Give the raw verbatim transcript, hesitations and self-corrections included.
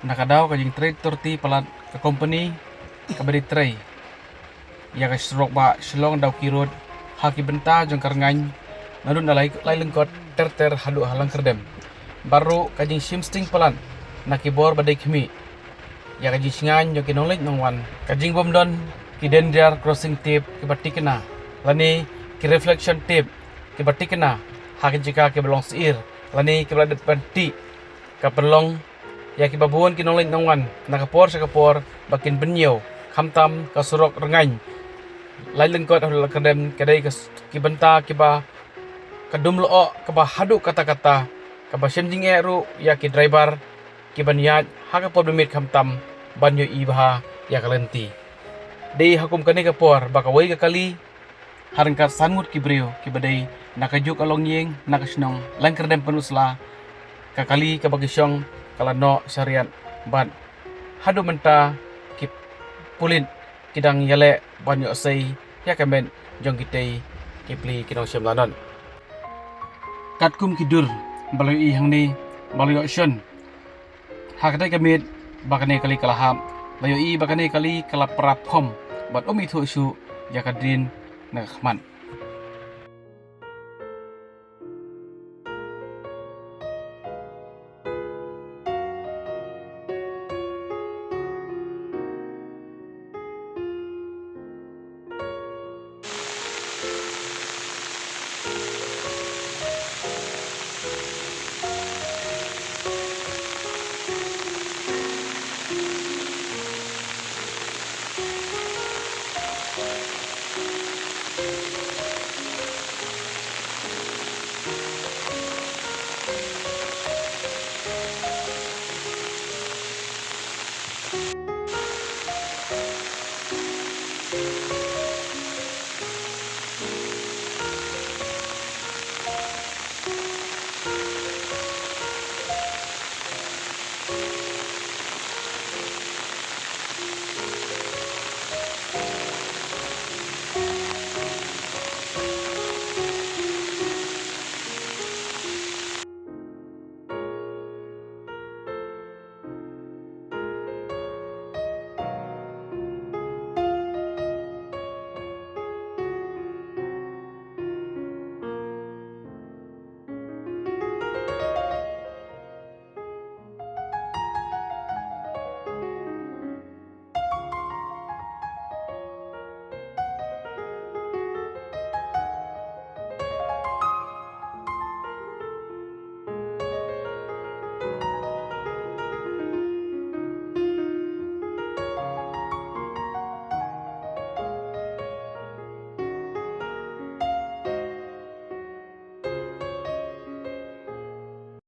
Na ka daw ka jingtrei torti palat ka kompani kaba dei trei ïa ka surok ba Shillong Dawki Road ha ki bynta jong ka rngaiñ, naduh na Lai, Lailyngkot ter ter haduh ha Langkyrdem. Bad ruh ka jingshim sting palat na ki bor ba dei khmih ïa ka jingshngaiñ jong ki nongleit nongwan, ka jingbym don ki danger crossing tape kiba tikna lane ki reflection tape kiba tikna ha ki jaka kiba long syiar lane kiba la dep ban tih, ka pynlong ïa kiba bun ki nongleit nongwan na ka por sha ka por ba kin pynïew, khamtam ka surok rngaiñ Lailyngkot haduh Langkyrdem ka dei ka s-, ki bynta kiba ka dum lyoh kaba haduh katta katta, kaba shem jingeh ruh ïa ki driver kiban ïaid ha ka por ba miet khamtam ban ïohi bha ïa ka lynti. Dei ha kum kane ka por ba kawei ka kali ha ryngkat san ngut ki briew kiba dei na kajuh ka longïing na ka shnong Langkyrdem Pynursla, ka kali kaba ki shong ka la noh sha riat bad haduh mynta ki pulit ki dang ïaleh ban ïoh sei ïa ka met jong kitei ki pli ki nongshim lanot. Katkum ki dur ba la ïohi hangne, ba la ïoh shon ha katei ka miet ba kane ka kali ka la hap, la ïohi ba kane ka kali ka la pra phom bad um ithuh shuh ïa ka drain na ka khmat.